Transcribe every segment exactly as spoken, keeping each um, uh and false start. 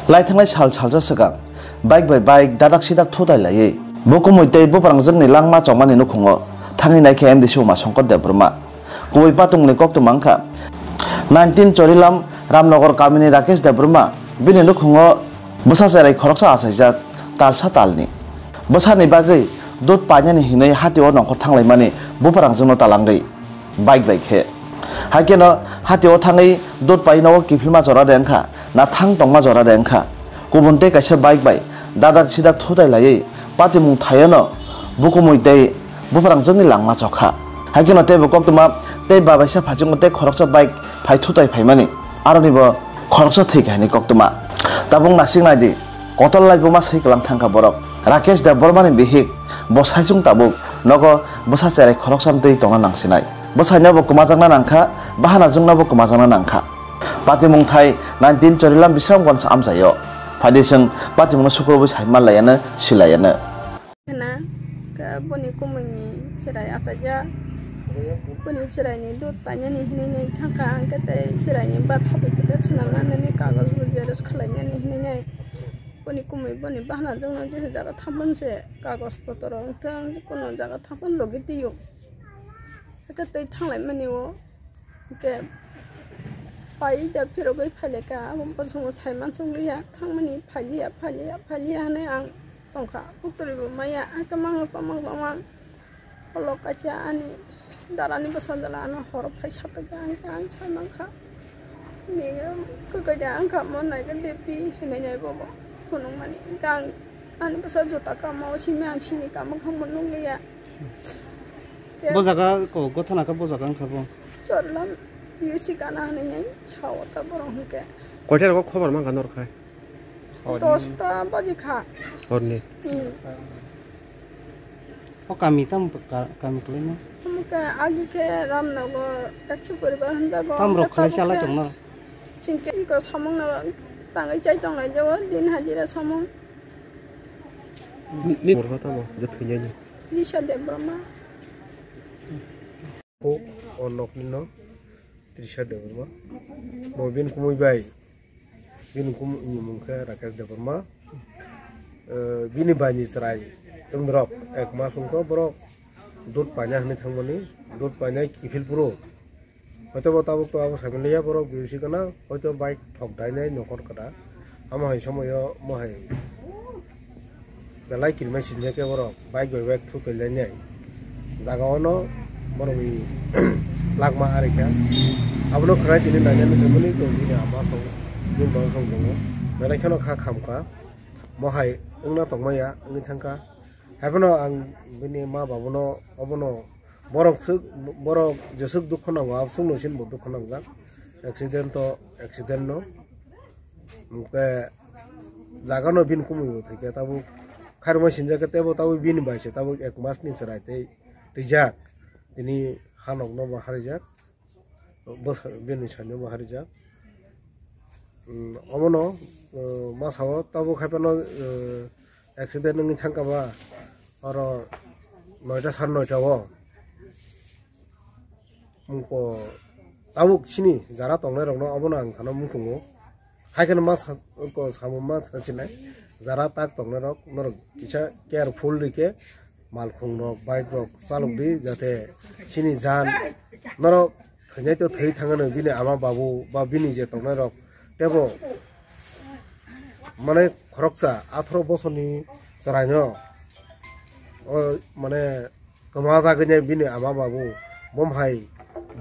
Lai thanglai sal salsa swkang bike bai bike dadak sidak thutai laiwi bukumui tei buprangjwkni langma chongmani nukhungo thangwi naikhe M D C Uma Shankar Debbarma. Kubui patungni koktwma wngkha nineteen Chorilam Ramnagar kamini Rakesh Debbarma. Bini nukhungo bwsa cherai khoroksa achaijak, talsa talni. Bwsani bagwi dud painani hinwi hatio nongkhor thanglaimani buprangjwkno talangwi bike bai khe. Hai kheno hatio thangwi dud pai nogo kiphilma jora de wngkha, na thang tongma jora de wngkha. Kubun tei kaisa bike bai dadak sidak thutai laiwi patimung thaiono bukumui tei buprangjwkni langma chokha. Hai kheno teibo koktwma tei babaisa phaichungo tei khoroksa bike phai thutai phaimani, aronibo khoroksa thwi kahaini koktwma. Tabuk nasik naidi, kotor lai buma swi kwlang thangkha borok. Rakesh Debbarmani bihik bo saichung tabuk nogo bwsa cherai khoroksa twi tongna nangsinai. Bwsaino bo kwmajakna nangkha, bahana jwngno bo kwmajakna nangkha. Patimung thai nineteen Chorilam Bisramganj amchaio. Phaidi chwng patimungno sukurubui sai manlaiano, silaiano. Khna khe boni kumui ni chwrai achaijak. Boni chwrai ni dud painani hinwi nai thangkha, hwnkhe tei chwrai ni birth certificate swnamnani kagoj bo xerox khlainani hinwi nai. Boni kumui boni bahana jwngno je jaga thangmani se kagoj potro wngthang, kuno jaga thangmani logi twi o. Hwnkhe tei thanglaimani o. Hwnkhe pai da phirogwi phailaikha, abo bosongo saiman chukliya, thangmani phailiya, phailiya, phailiya hinwi ang tongkha. Buktoribo maya, hwnkhe mangno tongmang tongmang. Ulo kaisa ani darani bwsa jala ano horo phai sapaikha, hwnkhe ang saimankha. Nini kwkwi da wngkha, mo naikhe de pi hinwi nai bobo phunukmani. Hwnkhe ang ani bwsa juta kama o simi ang sini kama kha mo nukliya. Bo jaga ko gothana khe bo jaga wngkha bo. Chorlam yusi kana hinwi nai sao ta borok hwnkhe. Koita rogo khobor mankha norok khai? Dosta baji kha. Horni? Hmm. O kami tam ka-, kami kwlaima? Omo khe agi khe Ramnagar ekso poribar hwnjago. Tam rok khalai chalai tongna? Singke iko samung no tangwi chai tonglai jago din hajira samung. Ni, ni. Murha tamo, je thwinani. Lisha Debbarma. Kok o nokni no Trisha Debbarma. Mo bini kumui bai. Bini kumui ni mung khe Rakesh Debbarma. Eh, bini bai ni chwrai wng rok ek mas wngkha borok dud paina hinwi thangmani, dud paina kiphil phuru. Hoito bo tabuk to abo saimaliya borok B O C gana, hoito bike thok dainai nokhor kwda. Amo hai somoyo mo hai belai kirima sinjak khe borok bike bai bike thutai lainai. Jaga ono borok ni lakma ari kha. Abono khwnai tini nainani thangmani to bini ama song bini bang song tongo. Belai kheno kha kham kha. Mo hai wngna tongmaya wngwi thangkha. Haiphano ang bini ma babuno obono borok swk, borok jeswk dukho nango, abswkno chini bo dukho nangjak. Accident to accident no. Hwnkhe jaga no bini kumui bo thwikhe tabuk khairokma sinjak khe teibo tabuk bini bai se tabuk ek mas ni chwrai tei rijak. Tini hanok no bo harijak. Bwsa bini sani bo harijak. Mm, omono, uh, masa o tabuk hai phano, uh, accident wngwi thangkha ba oro noita sar noita o. Mungko tabuk sini jara tongnai rokno obono ang sana muchungo. Hai kheno ma sa-, ko samo ma sachinai. Jara tak tongnai rok norok kisa careful rikhe malkhung rok, bike rok chalok di, jate sini jan norok thwinai to thwi thangano bini ama babu ba bini je tongnai rok tebo mane khoroksa atharo bosorni chwraino o mane kwma jagwi nai bini ama babu bom hai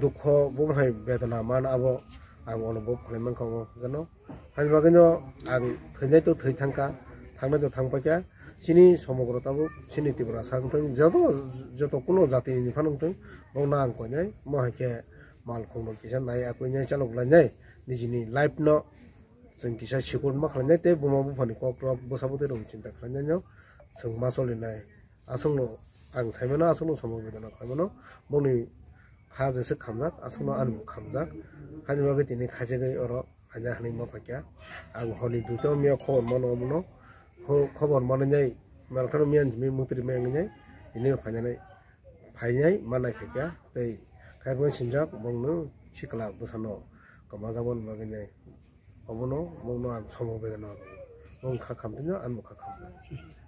dukho, bom hai bedona man abo ang onobhob khlai mankha o gano. Haini bagwino ang thwinai to thwi thangkha, thangnai to thang paikha. Chini somogro tabuk chini Tripura sa wngthung, joto, joto kuno jatini phano wngthung, bokno ang koinai, mo hai khe malkhung rok kisa nai akwinai chalok lainai, nijini life no chwng kisa secure ma khlainai tei buma buphani kok rok bwsa bwtwi rok chinta khlainai no chwng ma cholinai. Aswkno ang saimano, aswkno somok bedana khlaimano, boni kha jeswk khamjak, aswkno ani bo khamjak. Haini bagwi tini khaijagwi oro haina hinwi ma phaikha. Ang horni duita o miya khobor mano omono, kho-, khobor manwi nai malkhano miya hinwi mukti rimai wngwi nai tini phainani, phainai ma naiphaikha. Tei kaibo sinjak bongno sikla bwsano kwmajak mani bagwi nai. Obono mungno ang somo bedana. Mung kha khamtino, ang bo kha khamtino.